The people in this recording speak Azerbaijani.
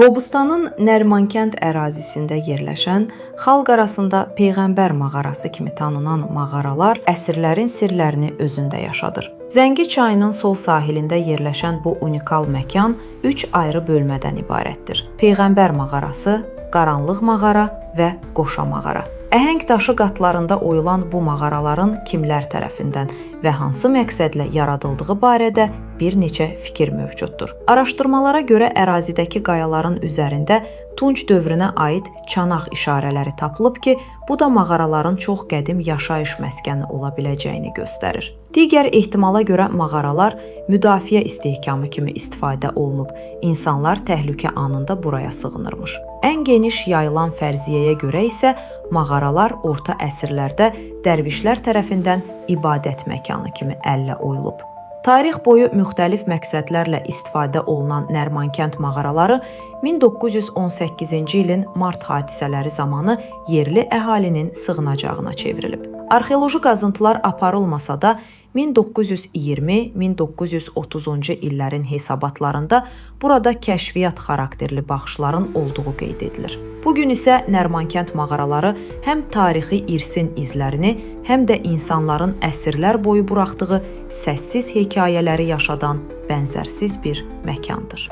Qobustanın Nərimankənd ərazisində yerləşən, xalq arasında Peyğəmbər mağarası kimi tanınan mağaralar əsrlərin sirlərini özündə yaşadır. Zəngi çayının sol sahilində yerləşən bu unikal məkan 3 ayrı bölmədən ibarətdir. Peyğəmbər mağarası, Qaranlıq mağara və Qoşa mağara. Əhəng daşı qatlarında oyulan bu mağaraların kimlər tərəfindən və hansı məqsədlə yaradıldığı barədə bir neçə fikir mövcuddur. Araşdırmalara görə ərazidəki qayaların üzərində Tunc dövrünə aid çanaq işarələri tapılıb ki, bu da mağaraların çox qədim yaşayış məskəni ola biləcəyini göstərir. Digər ehtimala görə mağaralar müdafiə istehkamı kimi istifadə olunub. İnsanlar təhlükə anında buraya sığınırmış. Ən geniş yayılan fərziyyəyə görə isə mağaralar orta əsrlərdə dərvişlər tərəfindən ibadət məkanı kimi əllə oyulub. Tarix boyu müxtəlif məqsədlərlə istifadə olunan Nərimankənd mağaraları 1918-ci ilin mart hadisələri zamanı yerli əhalinin sığınacağına çevrilib. Arxeoloji qazıntılar aparılmasa da 1920-1930-cu illərin hesabatlarında burada kəşfiyyat xarakterli baxışların olduğu qeyd edilir. Bu gün isə Nərimankənd mağaraları həm tarixi irsin izlərini, həm də insanların əsrlər boyu buraxdığı səssiz hekayələri yaşadan bənzərsiz bir məkandır.